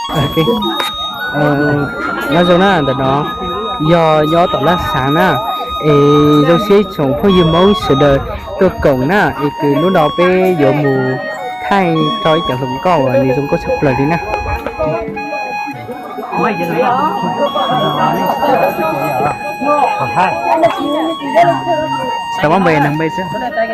Ok. Nyob zoo na, ntawm no yog nyob tom Laj Xav na, es zoo siab tsoom phooj ywg Hmoob sawv daws tuaj koom na, es kws hnub no peb yuav mus thaij rau ib cov hluas nkauj uas nws zoo nkauj tshaj plaws li na. Tau ob npe, nees npe xwb. Nws tag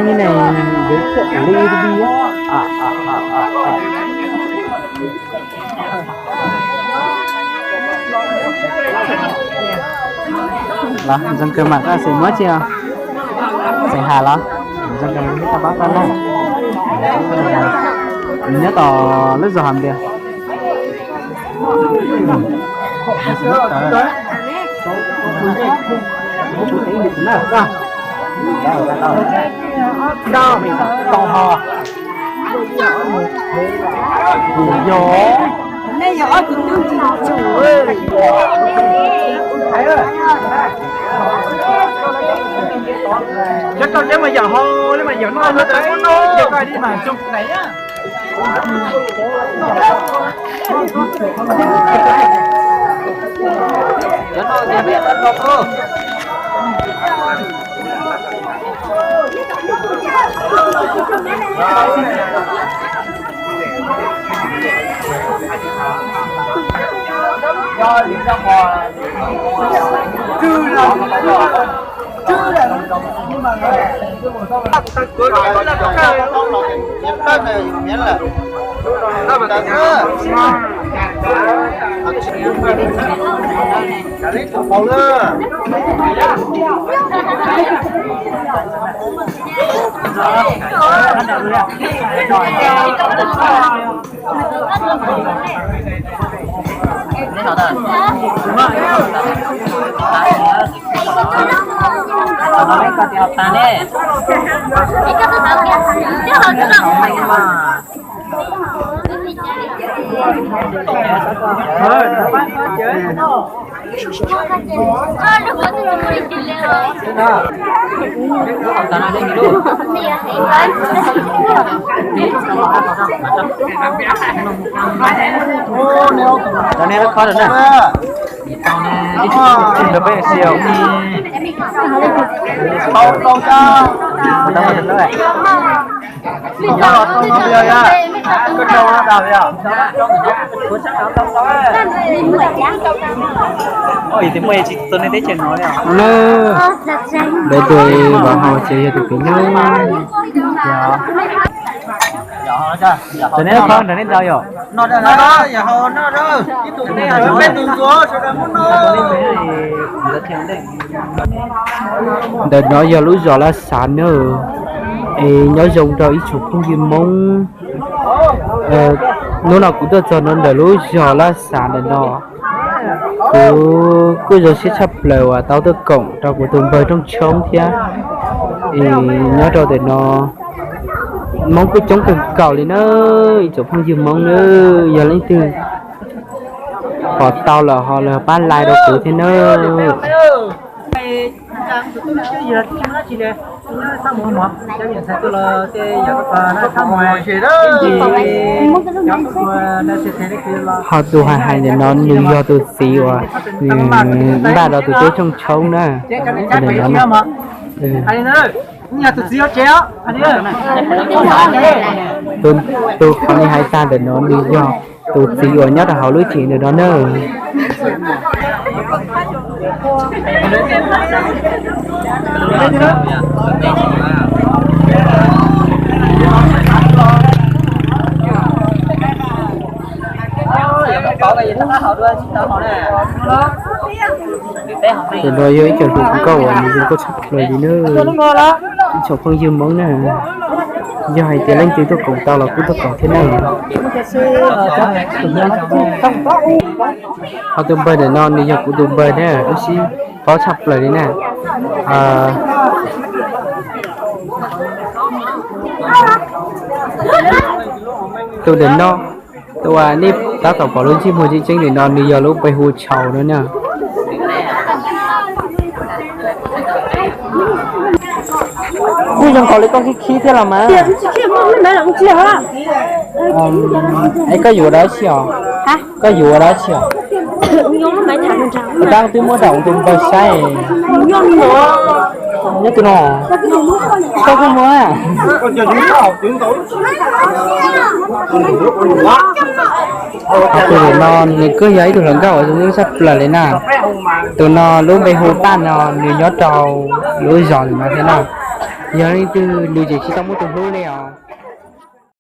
li ne, li li. Los zoo kawg mas koj xeem Muab tsi os? Xeem Has los? Zoo kawg mas tau pab koj na. Nyob tom lub zos Has Npias. Cov tau cov mas yam hau li mas yam no, cov tau li mas zoo. Cov nej lub khob rau na. Rau peb siau. Ntawd tus vam hau ces yog tus pem nyob. Cov nej khob ntawd nej ntau yom? Ntawm no yog lub zos Laj Xav na, es nyob zoo rau ib tsoom phooj ywg Hmoob. Hnub no kuv tuaj txog no ntawm lub zos Laj Xav ntawm no, kuv kuj zoo siab tshaj plaws uas tau tuaj koom rau kuv tus npawg Rooj Tshoob thiab. Es nyob rau ntawm no Hmoob kuj coob kawg nkaus li na, ib tsoom phooj ywg Hmoob na, yog leej twg pom tau los ho los pab like rau kuv thiab na. Ho tus hais hais ntawm no nws yog tus txiv uas npaj rau tus tub Rooj Tshoob na. Ntawm no na, tus qhov nws hais tag ntawm no nws yog tus txiv uas nyob rau hauv lub tsev ntawm no na. Ntawm no yog ib co hluas nkauj uas nws zoo nkauj tshaj plaws li na. Ib tsoom phooj ywg Hmoob na. Yog hais tias leej twg tuaj koom tau los kuj tuaj koom thiab na. Ho tus npawg ntawm no nws yog kuv tus npawg thiab, wb sib paub tshaj plaws li na. Tus ntawm no, tus uas nej tab tom pom lub ntsej muag tseeb tseeb ntawm no nws yog lub npe hu Tshau no na. Kuj zoo nkaus li koj khib khib thiab los mas. Es koj yuav dab tsi os? Koj yuav dab tsi os? Tab twb muab rau tus npawg saib. Nyob tus no, koj kuj muab. Tus no nws kuj yog ib tug hluas nkauj uas zoo nkauj tshaj plaws li na. Tus no lub npe hu Taj no, nws nyob rau lub zos ntawm no thiab na. Yog leej twg nws ces tsis tau muaj tus hlub li os.